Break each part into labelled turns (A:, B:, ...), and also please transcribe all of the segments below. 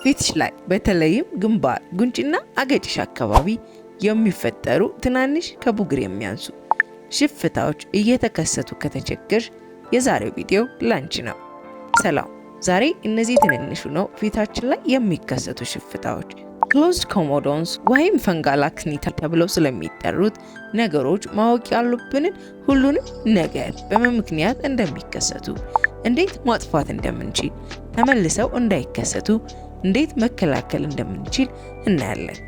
A: ፊትሽ ላይ በተለይም ግንባር፣ ጉንጭና አገጭሽ አካባቢ የሚፈጠሩ ትናንሽ ከቡግር የሚያንሱ ሽፍታዎች እየተከሰቱ ከተቸገርሽ የዛሬው ቪዲዮ ላንቺ ነው። ሰላም። ዛሬ እነዚህ ትንንሹ ነው ፊታችን ላይ የሚከሰቱ ሽፍታዎች closed comedones ወይም fungal acne ተብለው ስለሚጠሩት ነገሮች ማወቅ ያሉብንን ሁሉንም ነገር፣ በምን ምክንያት እንደሚከሰቱ፣ እንዴት ማጥፋት እንደምንችል፣ ተመልሰው እንዳይከሰቱ እንዴት መከላከል እንደምንችል እናያለን።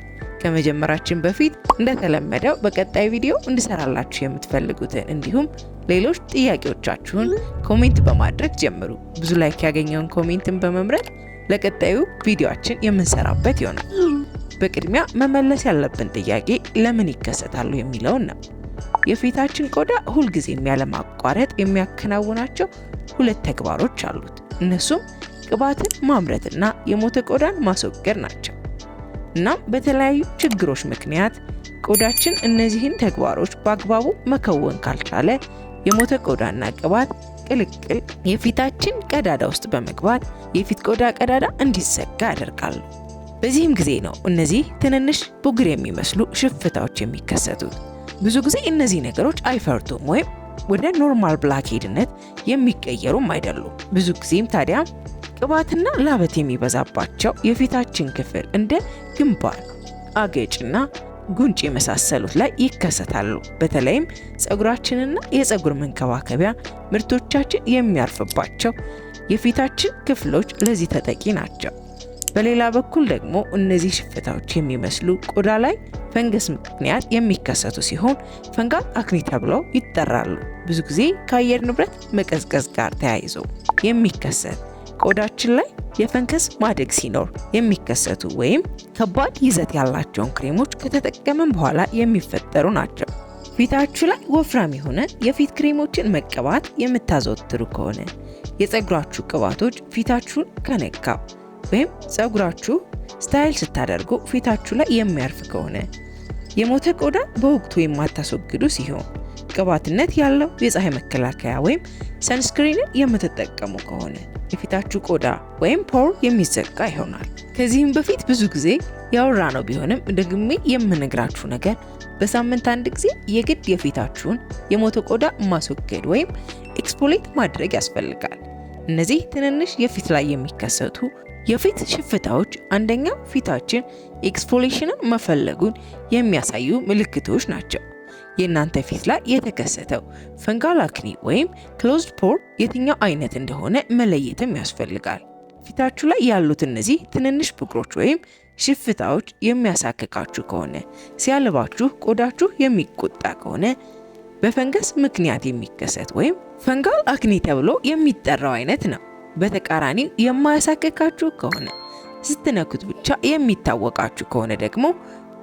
A: ከመጀመራችን በፊት እንደተለመደው በቀጣይ ቪዲዮ እንድሰራላችሁ የምትፈልጉትን እንዲሁም ሌሎች ጥያቄዎቻችሁን comment በማድረግ ጀምሩ። ብዙ like ያገኘውን comment ን በመምረጥ ለቀጣዩ ቪዲዮአችን የምንሰራበት ይሆናል። በቅድሚያ መመለስ ያለብን ጥያቄ ለምን ይከሰታሉ የሚለውን ነው። የፊታችን ቆዳ ሁልጊዜም ያለማቋረጥ የሚያከናውናቸው ሁለት ተግባሮች አሉት። እነሱም ቅባትን ማምረትና የሞተ ቆዳን ማስወገድ ናቸው። እናም በተለያዩ ችግሮች ምክንያት ቆዳችን እነዚህን ተግባሮች በአግባቡ መከወን ካልቻለ የሞተ ቆዳና ቅባት ቅልቅል የፊታችን ቀዳዳ ውስጥ በመግባት የፊት ቆዳ ቀዳዳ እንዲዘጋ ያደርጋሉ። በዚህም ጊዜ ነው እነዚህ ትንንሽ ቡግር የሚመስሉ ሽፍታዎች የሚከሰቱት። ብዙ ጊዜ እነዚህ ነገሮች አይፈርጡም ወይም ወደ normal blackhead ነት የሚቀየሩም አይደሉም። ብዙ ጊዜም ታዲያ ቅባትና ላበት የሚበዛባቸው የፊታችን ክፍል እንደ ግንባር፣ አገጭና ጉንጭ የመሳሰሉት ላይ ይከሰታሉ። በተለይም ፀጉራችንና የፀጉር መንከባከቢያ ምርቶቻችን የሚያርፍባቸው የፊታችን ክፍሎች ለዚህ ተጠቂ ናቸው። በሌላ በኩል ደግሞ እነዚህ ሽፍታዎች የሚመስሉ ቆዳ ላይ ፈንገስ ምክንያት የሚከሰቱ ሲሆን fungal acne ተብለው ይጠራሉ። ብዙ ጊዜ ከአየር ንብረት መቀዝቀዝ ጋር ተያይዞ የሚከሰት፣ ቆዳችን ላይ የፈንገስ ማደግ ሲኖር የሚከሰቱ ወይም ከባድ ይዘት ያላቸውን ክሬሞች ከተጠቀምን በኋላ የሚፈጠሩ ናቸው። ፊታችሁ ላይ ወፍራም የሆነ የፊት ክሬሞችን መቀባት የምታዘወትሩ ከሆነ፣ የፀጉራችሁ ቅባቶች ፊታችሁን ከነካው ወይም ፀጉራችሁ style ስታደርጉ ፊታችሁ ላይ የሚያርፍ ከሆነ፣ የሞተ ቆዳ በወቅቱ የማታስወግዱ ሲሆን፣ ቅባትነት ያለው የፀሐይ መከላከያ ወይም sunscreen ን የምትጠቀሙ ከሆነ የፊታችሁ ቆዳ ወይም pore የሚዘጋ ይሆናል። ከዚህም በፊት ብዙ ጊዜ ያወራነው ቢሆንም ደግሜ የምነግራችሁ ነገር በሳምንት አንድ ጊዜ የግድ የፊታችሁን የሞተ ቆዳ ማስወገድ ወይም exfoliate ማድረግ ያስፈልጋል። እነዚህ ትንንሽ የፊት ላይ የሚከሰቱ የፊት ሽፍታዎች አንደኛው ፊታችን exfoliation ን መፈለጉን የሚያሳዩ ምልክቶች ናቸው። የእናንተ ፊት ላይ የተከሰተው fungal acne ወይም closed pore የትኛው አይነት እንደሆነ መለየትም ያስፈልጋል። ፊታችሁ ላይ ያሉት እነዚህ ትንንሽ ብጉሮች ወይም ሽፍታዎች የሚያሳክካችሁ ከሆነ፣ ሲያልባችሁ ቆዳችሁ የሚቆጣ ከሆነ በፈንገስ ምክንያት የሚከሰት ወይም fungal acne ተብሎ የሚጠራው አይነት ነው። በተቃራኒው የማያሳክካችሁ ከሆነ፣ ስትነኩት ብቻ የሚታወቃችሁ ከሆነ ደግሞ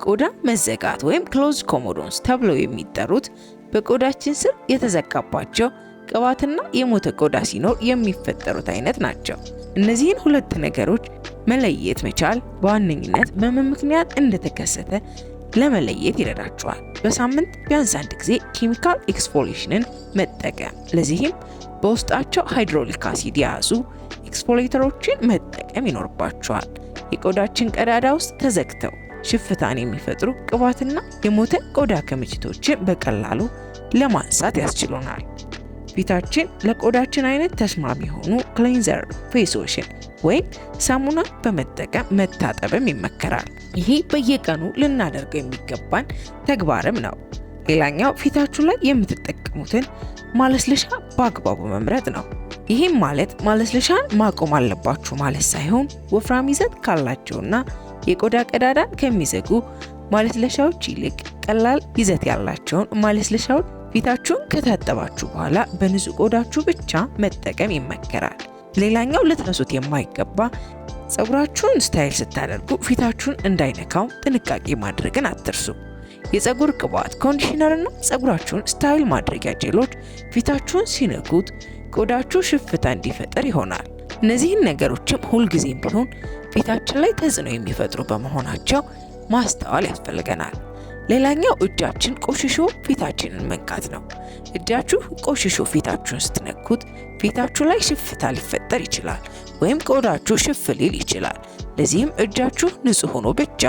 A: ቆዳ መዘጋት ወይም closed comedones ተብለው የሚጠሩት በቆዳችን ስር የተዘጋባቸው ቅባትና የሞተ ቆዳ ሲኖር የሚፈጠሩት አይነት ናቸው። እነዚህን ሁለት ነገሮች መለየት መቻል በዋነኝነት በምን ምክንያት እንደተከሰተ ለመለየት ይረዳችኋል። በሳምንት ቢያንስ አንድ ጊዜ chemical exfoliation ን መጠቀም፣ ለዚህም በውስጣቸው hyaluronic acid የያዙ exfoliator ኦችን መጠቀም ይኖርባችኋል። የቆዳችን ቀዳዳ ውስጥ ተዘግተው ሽፍታን የሚፈጥሩ ቅባትና የሞተ ቆዳ ክምችቶችን በቀላሉ ለማንሳት ያስችሉናል። ፊታችን ለቆዳችን አይነት ተስማሚ የሆኑ cleanser፣ face wash ን ወይም ሳሙና በመጠቀም መታጠብም ይመከራል። ይሄ በየቀኑ ልናደርገው የሚገባን ተግባርም ነው። ሌላኛው ፊታችሁ ላይ የምትጠቀሙትን ማለስለሻ በአግባቡ መምረጥ ነው። ይህም ማለት ማለስለሻን ማቆም አለባችሁ ማለት ሳይሆን ወፍራም ይዘት ካላቸውና የቆዳ ቀዳዳን ከሚዘጉ ማለስለሻዎች ይልቅ ቀላል ይዘት ያላቸውን ማለስለሻዎች ፊታችሁን ከታጠባችሁ በኋላ በንጹህ ቆዳችሁ ብቻ መጠቀም ይመከራል። ሌላኛው ልትረሱት የማይገባ ፀጉራችሁን style ስታደርጉ ፊታችሁን እንዳይነካው ጥንቃቄ ማድረግን አትርሱ። የፀጉር ቅባት፣ conditioner እና ፀጉራችሁን style ማድረጊያ ጄሎች ፊታችሁን ሲነኩት ቆዳችሁ ሽፍታ እንዲፈጠር ይሆናል። እነዚህን ነገሮችም ሁልጊዜም ቢሆን ፊታችን ላይ ተጽዕኖ የሚፈጥሩ በመሆናቸው ማስተዋል ያስፈልገናል። ሌላኛው እጃችን ቆሽሾ ፊታችንን መንካት ነው። እጃችሁ ቆሽሾ ፊታችሁን ስትነኩት ፊታችሁ ላይ ሽፍታ ሊፈጠር ይችላል፣ ወይም ቆዳችሁ ሽፍ ሊል ይችላል። ለዚህም እጃችሁ ንጹህ ሆኖ ብቻ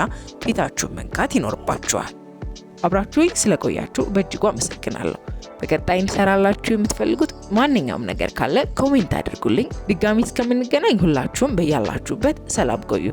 A: ፊታችሁን መንካት ይኖርባችኋል። አብራችሁኝ ስለቆያችሁ በእጅጉ አመሰግናለሁ። በቀጣይ እንሰራላችሁ የምትፈልጉት ማንኛውም ነገር ካለ comment አድርጉልኝ። ድጋሚ እስከምንገናኝ ሁላችሁም በያላችሁበት ሰላም ቆዩ።